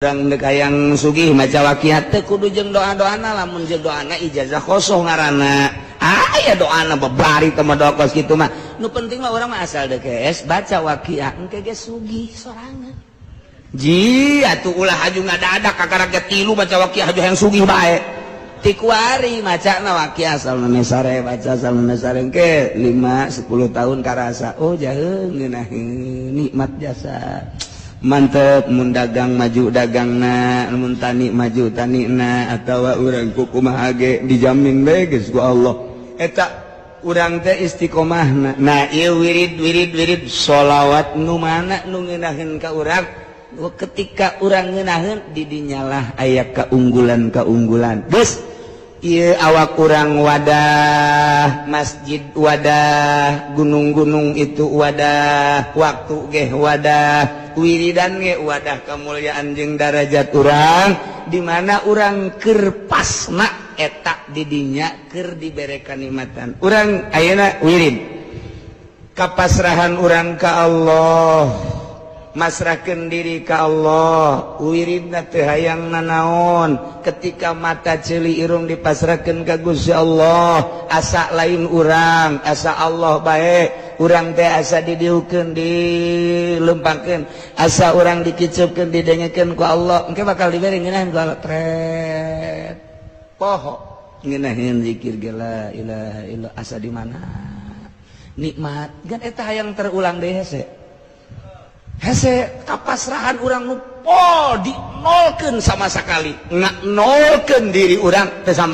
Urang dek hayang sugih maca waqiah teu kudu jeung doa-doana. Lamun jeung doana, ijazah kosong ngaranna. Aya doana babari teh mah, doa kos kitu mah. Nu penting mah urang mah asal dekes baca waqiah, engke ge sugih sorangan. Ji atuh, ulah haju ngadadak, kakara ge tilu baca waqiah haju hayang sugih bae. Ti kuari macana waqiah asal memeh sare, baca asal memeh sare, engke 5 10 tahun karasa, oh, jaheung ngeunaheun nikmat jasa, mantep. Mun dagang, maju dagangna. Mun tani, maju tanina, atawa urang kukumaha ge dijamin bae geus ku Allah. Eta urang teh istiqomahna. Nah, ieu wirid wirid wirid sholawat nu mana nu ngeunaheun ka urang? Ketika urang ngeunaheun, di dinyalah aya keunggulan keunggulan. Geus ieu awak urang wadah, masjid wadah, gunung-gunung itu wadah, waktu ge wadah, wiridan ge wadah kemuliaan jeung darajat urang. Di mana urang keur pasna, eta didinya keur dibere kanikmatan. Urang ayeuna wirid kapasrahan urang ka Allah, masrahkeun diri ka Allah, wiridna teu hayang nanaon. Ketika mata, ceuli, irung dipasrahkeun ka Gusti Allah, asa lain urang, asa Allah bae. Urang teh asa didiukeun, dilempangkeun, asa urang dikiceupkeun, didengekeun ku Allah. Engke bakal dibere ngeunaheun ku Allah, tret poho ngeunaheun zikir ge, la ilaha illallah, asa di mana nikmat gan. Eta hayang terulang deui, hese hese kapasrahan urang nu pol, dinolkeun sama sekali, nolkeun diri urang teh sama.